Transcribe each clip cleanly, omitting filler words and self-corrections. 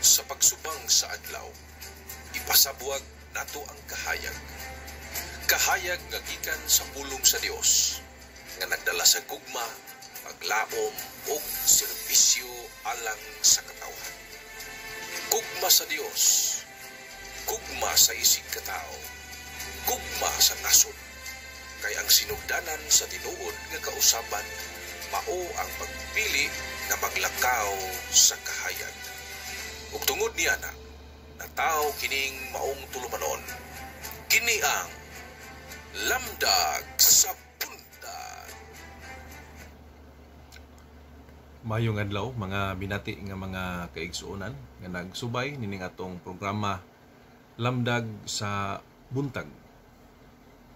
Sa pagsubang sa adlaw, ipasabwag nato ang kahayag. Kahayag nga gikan sa pulong sa Dios, nga nagdala sa gugma, paglaom ug serbisyo alang sa katawhan. Gugma sa Dios, gugma sa isig katao, gugma sa nasod. Kay ang sinugdanan sa tinuod nga kausaban mao ang pagpili nga maglakaw sa kahayag. Ug tungod niana, nataw kining maong tulumanon. Kini ang Lamdag sa Buntag. Maayong adlaw, mga binati nga mga kaigsuonan nga nagsubay nining atong programa Lamdag sa Buntag.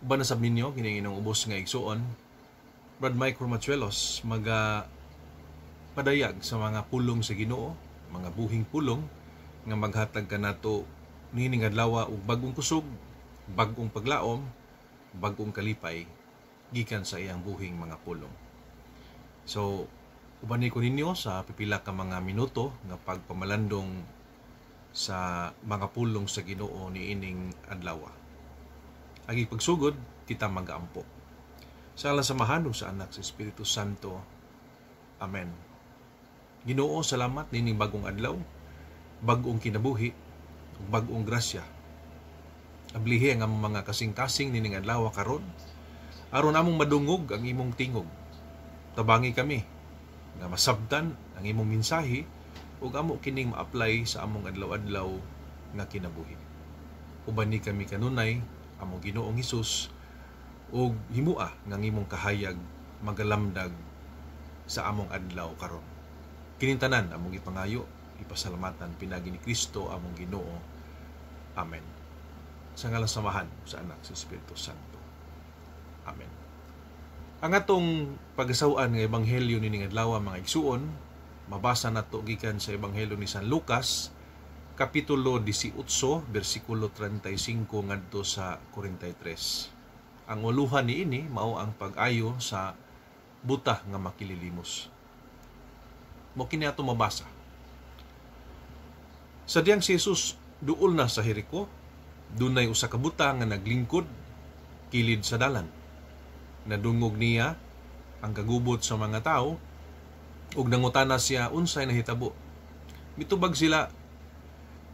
Uban na sab ninyo kining inyong ubos nga igsuon, Brad Mike Romachuelos, maga padayag sa mga pulong sa Ginoo, mga buhing pulong nga maghatag kanato nining adlaw og bag-ong kusog, bag-ong paglaom, bag-ong kalipay gikan sa iyang buhing mga pulong. So, uban ko ninyo sa pipila ka mga minuto nga pagpamalandong sa mga pulong sa Ginoo niining adlaw. Agi pagsugod, kita magaampo. Sa ngalan sa Amahan ug sa Anak, sa Espiritu Santo. Amen. Ginoo, salamat nining bagong adlaw, bag-ong kinabuhi, ug bag-ong grasya. Ablihi ang among mga kasing-kasing nining adlaw karon aron among madungog ang imong tingog. Tabangi kami nga masabtan ang imong mensahe ug amo kining ma-apply sa among adlaw-adlaw nga kinabuhi. Uban ni kami kanunay, among Ginoong Hesus, ug himua nga ang imong kahayag magalamdag sa among adlaw karon. Kining tanan among ipangayo, ipasalamatan pinaagi ni Kristo among Ginoo. Amen. Sa ngalan sa Amahan, sa Anak, sa Espiritu Santo. Amen. Ang atong pagasaw-an nga ebanghelyo nining adlaw, mga igsuon, mabasa nato gikan sa Ebanghelyo ni San Lucas, kapitulo 18, bersikulo 35 ngadto sa 43. Ang uluhan niini mao ang pag-ayo sa buta nga makililimos. Mo kini ato mabasa. Sa diyang si Jesus duol na sa Jericho, dunay usa ka buta nga naglingkod kilid sa dalan. Nadungog niya ang kagubot sa mga tao ug nangutana siya unsay nahitabo. Mitubag sila,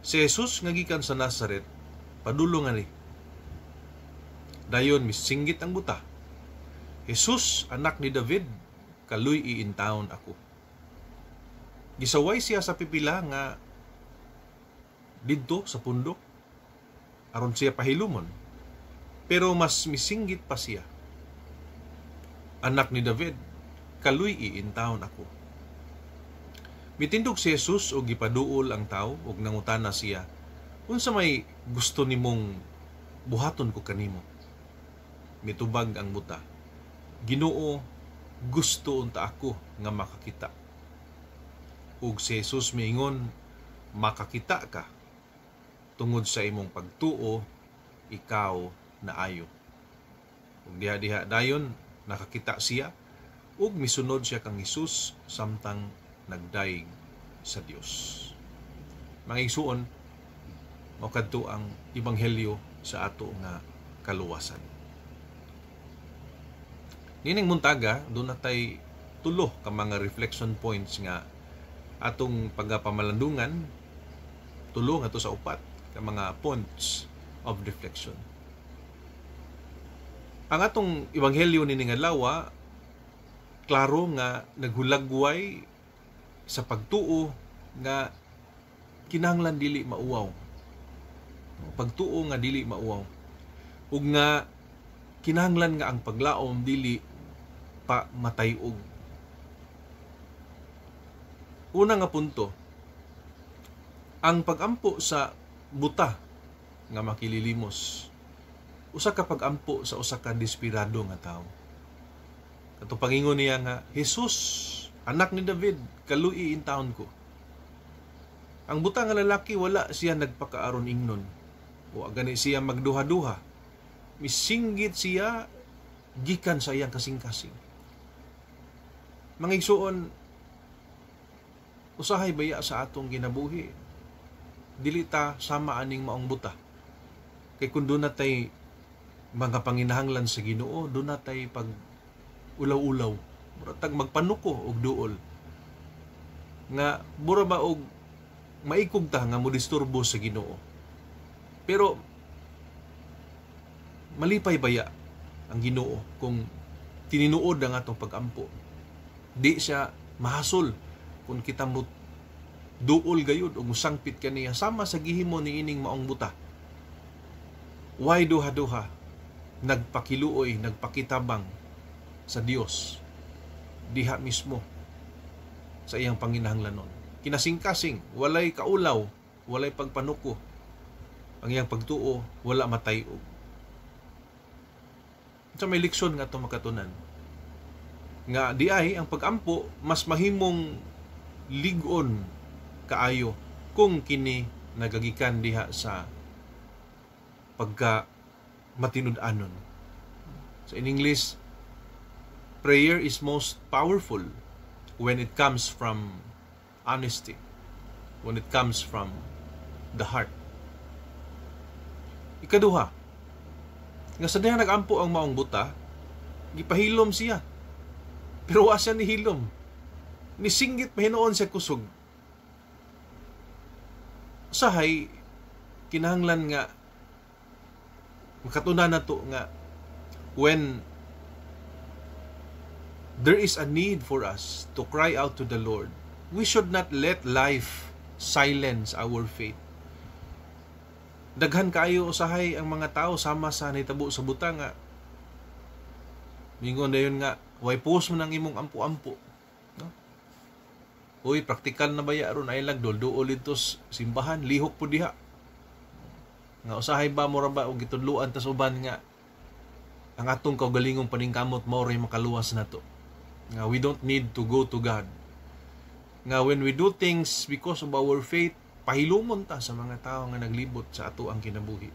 si Jesus nga gikan sa Nazaret padulong ani. Dayon misinggit ang buta, "Jesus, anak ni David, kaluy-i intawon ako." Gisaway siya sa pipila nga didto sa pundok aron siya pahilumon. Pero mas misinggit pa siya, "Anak ni David, kaluy-i intawon ako." Mitindog si Jesus og gipaduol ang tao ug nangutana siya, "Unsa may gusto nimong buhaton ko kanimo?" Mitubag ang buta, "Ginoo, gusto unta ako nga makakita." Ug si Jesus miingon, "Makakita ka. Tungod sa imong pagtuo, ikaw naayo." Ug diha-diha dayon nakakita siya ug misunod siya kang Hesus samtang nagdayeg sa Dios. Mga igsuon, mao kadto ang ebanghelyo sa ato nga kaluwasan. Nining muntaga, duna tay tulo ka mga reflection points nga atong pagapamalandungan, tulo nga to sa upat ka mga points of reflection. Ang atong ebanghelyo nining adlaw, klaro nga naghulagway sa pagtuo nga kinahanglan dili mauwaw. Pagtuo nga dili mauwaw. Ug nga kinahanglan nga ang paglaom dili pa matay-og. Una nga punto, ang pagampo sa buta nga makililimos, usa ka pagampo sa usa ka desperado nga tawo. Kato pangingon niya nga, "Jesus, anak ni David, kaluy-i intawon ko." Ang buta nga lalaki, wala siya nagpakaaron ingnon. Wa gani siya magduha-duha. Misinggit siya gikan sa iyang kasing-kasing. Mga igsuon, usahay baya sa atong kinabuhi, Dili ta sama aning maong buta. Kay kung duna tay mga panginahanglan sa Ginoo, duna tay pag ulaw-ulaw. Mura tag magpanuko og duol. Nga mura ba og maikog ta nga modisturbo sa Ginoo. Pero malipay baya ang Ginoo kung tininuod ang atong pagampo? Di siya mahasol kung kita mo duol gayud o musangpit kaniya sama sa gihimo ni ining maong buta. Way duha-duha, nagpakiluoy, nagpakitabang sa Dios diha mismo sa iyang panginahanglanon. Kinasingkasing, walay kaulaw, walay pagpanuko. Ang iyang pagtuo, wala matay-og. Sa may leksyon nga itong makatunan, nga di ay ang pagampo mas mahimong lig-on kaayo kung kini nagagikan diha sa pagka matinud-anon. So in English, prayer is most powerful when it comes from honesty, when it comes from the heart. Ikaduha, nga sa diha nagampo ang maong buta, gipahilom siya. Pero wa siya nihilom. Nisinggit pa hinuon siya kusog. Usahay, kinahanglan nga makatunan nato nga when there is a need for us to cry out to the Lord, we should not let life silence our faith. Daghan kaayo usahay ang mga tao sama sa nahitabo sa buta nga mingon dayon nga way post mo nang imong ampo-ampo, no? Uy, praktikal na baya ron ay lag duol dito simbahan, lihok po diha. Nga usahay ba mura ba og gitudloan ta sa uban nga ang atong kaugalingong paningkamot mao ray makaluwas nato. Nga we don't need to go to God. Nga when we do things because of our faith, pahilumon ta sa mga tao nga naglibot sa ato ang kinabuhi.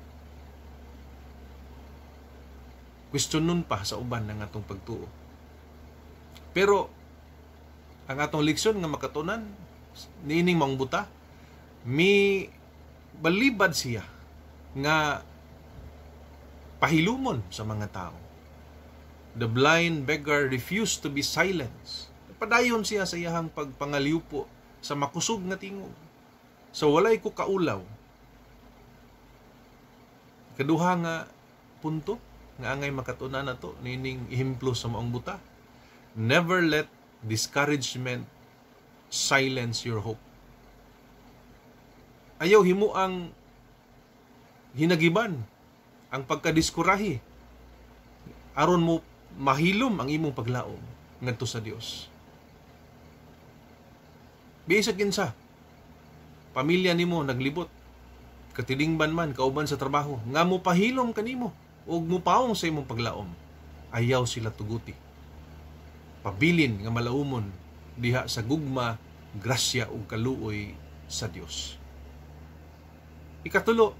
Question nun pa sa uban ng atong pagtuo. Pero ang atong leksyon nga makatunan niining maong buta, mi balibad siya nga pahilumon sa mga tao. The blind beggar refused to be silenced. Padayon siya sa iyahang pagpangaliwpo sa makusog nga tingog. So walay ko kaulaw. Kaduha nga punto nga angay makatunan nato nining ehemplo sa maong buta. Never let discouragement silence your hope. Ayaw himo ang hinagiban ang pagkadiskurahi aron mo mahilom ang imong paglaom ngadto sa Dios. Bisag kinsa pamilya nimo naglibot, katilingban man, kauban sa trabaho, nga mo pahilom kanimo ug mopaong sa imong paglaom, ayaw sila tuguti. Pabilin nga malaumon diha sa gugma, grasya ug kaluoy sa Dios. Ikatulo,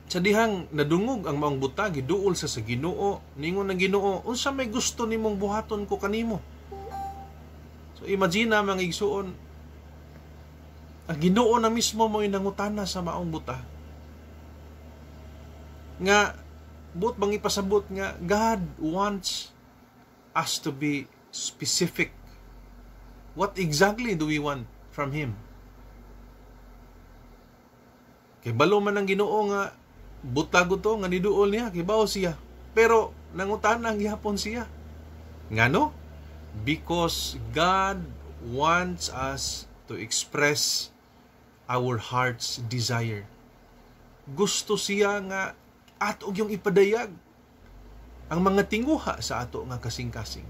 sa dihang nadungog ang maong buta, giduol sa Ginoo, ningon ang Ginoo, "Unsa may gusto nimong buhaton ko kanimo?" So imagine na, mga igsuon, ang Ginoo na mismo mo'y nangutana sa maong buta. Nga buot bang ipasabot nga God wants us to be specific. What exactly do we want from Him? Kay balo man ang Ginoo nga butag to nga niduol niya, kibaw siya. Pero nangutana ang gihapon siya. Ngano? Because God wants us to express our heart's desire. Gusto siya nga ato yung ipadayag ang mga tinguha sa ato nga kasing-kasing.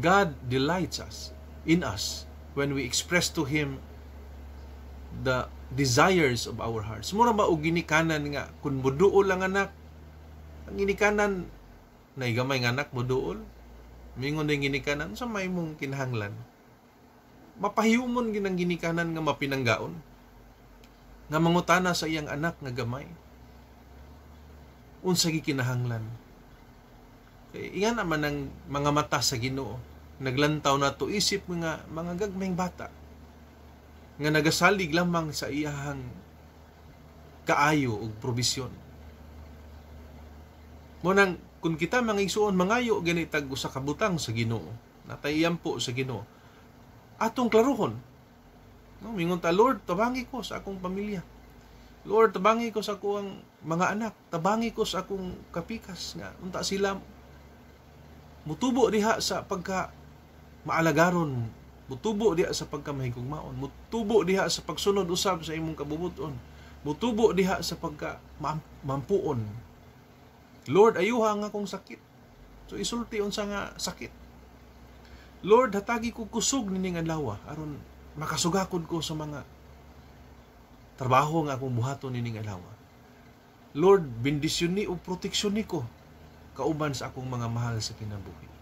God delights us in us when we express to Him the desires of our hearts. Mura ba og ginikanan nga kung muduol ang anak, ang ginikanan naigamay nga anak muduol, mingon din ginikanan sa may mong kinahanglan. Mapahiyumon ginang ginikanan nga mapinanggaon nga mangutana sa iyang anak nga gamay unsa gikinahanglan. Kay ingan naman ang mga mata sa Ginoo naglantaw nato isip mga gagmayng bata. Nga nagasalig lamang sa iyahang kaayo ug probisyon. Mao nang kung kita, mga igsuon, mangayo gani tag usa ka butang sa Ginoo, natay po sa Ginoo, atong klaruhon. No, mingon ta, "Lord, tabangi ko sa akong pamilya. Lord, tabangi ko sa akong mga anak, tabangi ko sa akong kapikas nga unta sila mutubo diha sa pagka maalagaron, mutubo diha sa pagka mahigugmaon, mutubo diha sa pagsunod usab sa imong kabubuton, mutubo diha sa pagka mampuon. Lord, ayuha ang akong sakit." So isulti unsa nga sakit. "Lord, hatagi ko kusog nining adlaw aron makasugakod ko sa mga trabaho nga akong buhaton nining adlaw. Lord, bendisyon ni o proteksyon ni ko kauban sa akong mga mahal sa kinabuhi."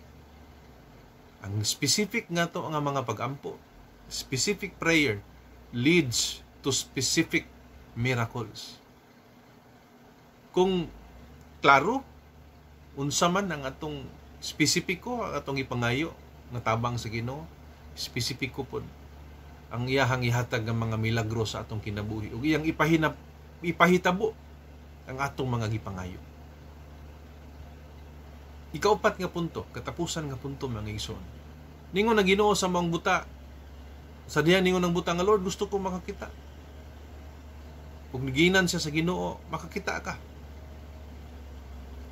Ang specific nga to nga mga pagampo, specific prayer leads to specific miracles. Kung klaro unsa man ang atong espesipiko, ang atong ipangayo nga tabang sa Ginoo, espesipiko pod ang iyahang ihatag ng mga milagro sa atong kinabuhi ug iyang ipahitabo ang atong mga gipangayo. Ikaupat nga punto, katapusan nga punto, mga igsoon. Ningon ang Ginoo sa maong buta, sa diha ningon ang buta nga, "Lord, gusto ko makakita." Ug niginan siya sa Ginoo, "Makakita ka.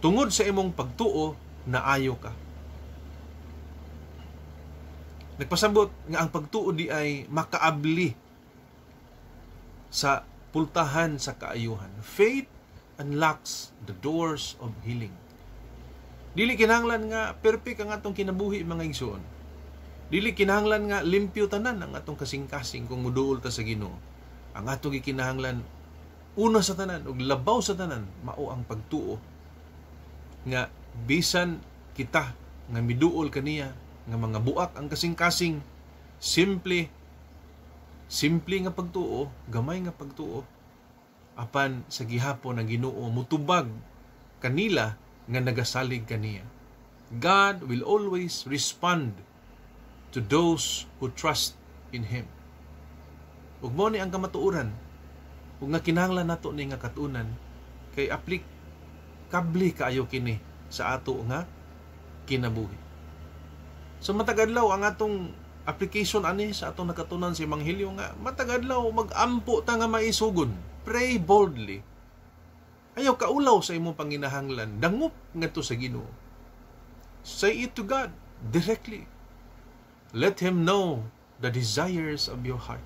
Tungod sa imong pagtuo, naayo ka." Nagpasabot nga ang pagtuo di ay makaabli sa pultahan sa kaayuhan. Faith unlocks the doors of healing. Dili kinahanglan nga perfect ang atong kinabuhi, mga igsoon. Dili kinahanglan nga limpyo tanan ang atong kasing-kasing kung muduol ta sa Ginoo. Ang atong gikinahanglan una sa tanan ug labaw sa tanan mao ang pagtuo nga bisan kita nga miduol kaniya nga mga buak ang kasing-kasing, simple simple nga pagtuo, gamay nga pagtuo, apan sa gihapon ang Ginoo mutubag kanila nga nagasalig kaniya. God will always respond to those who trust in Him. Ug mao ni ang kamatuoran ug nga kinahanglan nato ni nga katunan kay applicable kaayo kini sa ato nga kinabuhi. So matag adlaw ang atong application ani sa atong nakatunan sa ebanghelyo nga matag adlaw magampo ta nga maisugon. Pray boldly. Ayaw kaulaw sa imong panginahanglan. Dangop ngadto sa Ginoo. Say it to God directly. Let Him know the desires of your heart.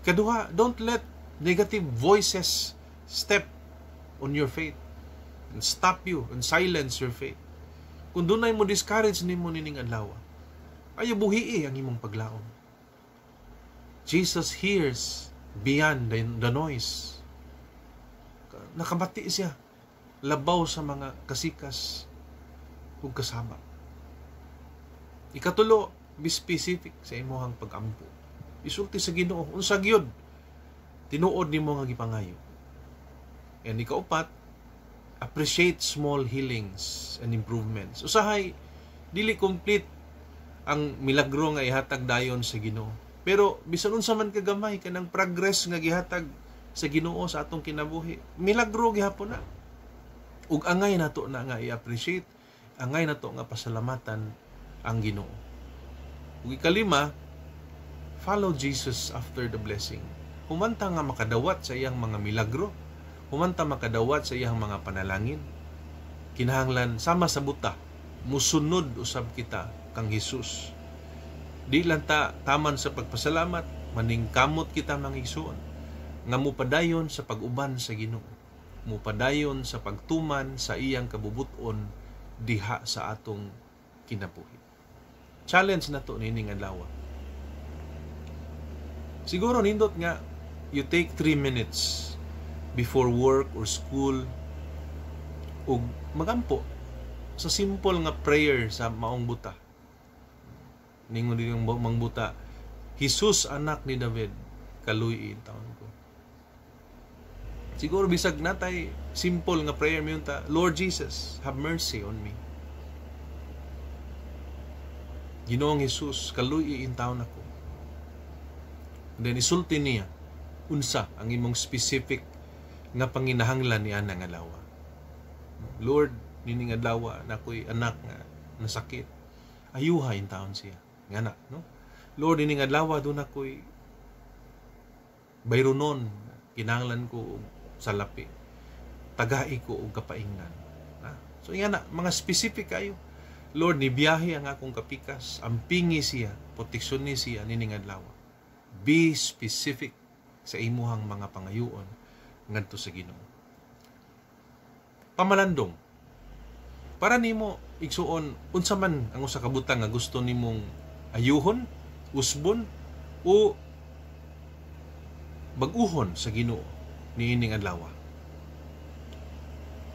Kaduha, don't let negative voices step on your faith and stop you and silence your faith. Kung dunay mo discourage nimo nining adlaw, ayaw buhii ang imong paglaom. Jesus hears beyond the noise. Nakabati siya labaw sa mga kasikas ug kasaba. Ikatulo, be specific sa imong pagampo. Isulti sa Ginoo unsa gyud tinuod nimo nga gipangayo. And ikaupat, appreciate small healings and improvements. Usahay dili complete ang milagro nga ihatag dayon sa Ginoo. Pero bisan unsa man kagamay kanang progress nga gihatag sa Ginoo sa atong kinabuhi, milagro gihapon na. Ug angay nato na nga i-appreciate, angay nato nga pasalamatan ang Ginoo. Ug ikalima, follow Jesus after the blessing. Humanta nga makadawat sa iyang mga milagro, humanta makadawat sa iyang mga panalangin. Kinahanglan sama sa buta, musunod usab kita kang Hesus. Di lang ta taman sa pagpasalamat, maningkamot kita, mga igsoon, nga mupadayon sa pag-uban sa Ginoo, mupadayon sa pagtuman sa iyang kabubuton diha sa atong kinabuhi. Challenge na to nining adlaw. Siguro nindot nga you take 3 minutes before work or school ug magampo sa simple nga prayer sa maong buta. Ningon din yung mangbuta, "Jesus, anak ni David, kaluy taon ko." Siguro bisag natay simple nga prayer mo ta, "Lord Jesus, have mercy on me. Ginoong Jesus, kaluy taon ako." And then isulti niya unsa ang imong specific nga panginahanglan ni ana nga adlaw. Lord, nining adlaw nakoy anak nga nasakit. Ayuha intawon siya. Ngana, no? Lord, nining adlaw duna ko'y bayronon, kinahanglan ko og salapi. Tagai ko og kapaingnan. Ha? So ingana, mga specific kayo. Lord, nibiyahe ang akong kapikas, ampingi siya, proteksyon ni siya nining adlaw. Be specific sa imuhang mga pangayuon ngadto sa Ginoo. Pamalandong. Para nimo, igsuon, unsa man ang usa ka butang nga gusto nimong ayuhon, usbon o bag-uhon sa Ginoo niining adlaw?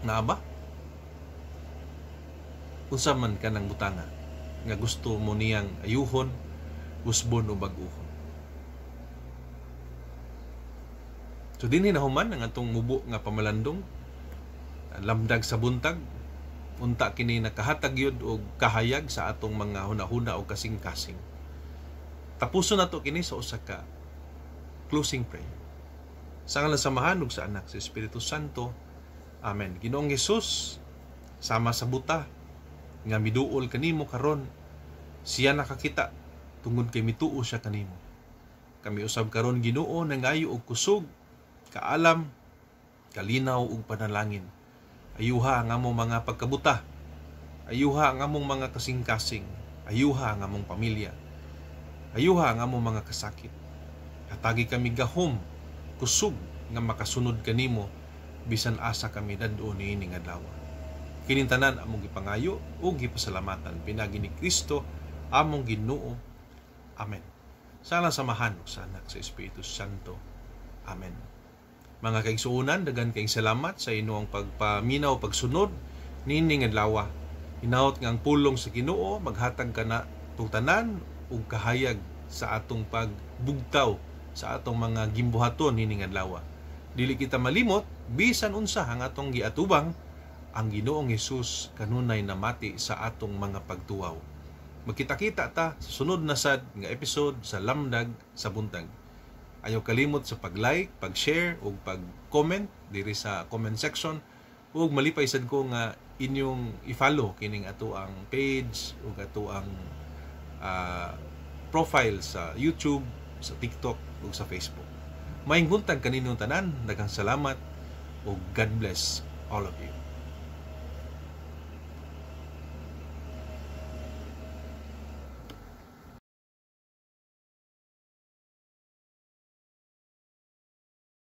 Naa ba? Unsa man kanang butanga nga gusto mo niyang ayuhon, usbon o bag-uhon? So dinhi nahuman ang atong mubo nga pamalandong, lamdag sa buntag. Unta kini nakahatag yun og kahayag sa atong mga hunahuna o kasing-kasing. Tapuson nato kini sa usa ka closing prayer. Sa ngalan sa Amahan ug sa Anak sa Espiritu Santo. Amen. Ginoong Hesus, sama sa buta nga miduol kanimo karon, siya nakakita tungod kay mituo siya kanimo. Kami usab karon, Ginoo, nangayo og kusog, kaalam, kalinaw ug panalangin. Ayuha ang among mga pagkabuta. Ayuha ang among mga kasing-kasing. Ayuha ang among pamilya. Ayuha ang among mga kasakit. Hatagi kami gahom, kusog nga makasunod kanimo bisan asa kami dad-o niining adlaw. Kining tanan among gipangayo ug gipasalamatan pinaagi ni Kristo among Ginoo. Amen. Sa ngalan sa Amahan ug sa Anak sa Espiritu Santo. Amen. Mga kaigsuonan, daghan kayong salamat sa inyong pagpaminaw, pagsunod niining adlaw. Hinaot nga ang pulong sa Ginoo maghatag kana tanan ug kahayag sa atong pagbugtaw sa atong mga gimbuhaton niining adlaw. Dili kita malimot, bisan unsa ang atong giatubang, ang Ginoong Hesus kanunay namati sa atong mga pagtuwaw. Magkita-kita ta sa sunod na sad nga episode sa Lamdag sa Buntag. Ayaw kalimot sa pag-like, pag-share ug pag-comment diri sa comment section, ug malipay sad ko nga inyong i-follow kining ato ang page ug ato ang profile sa YouTube, sa TikTok ug sa Facebook. Maayong buntag kaninyong tanan, daghang salamat ug God bless all of you.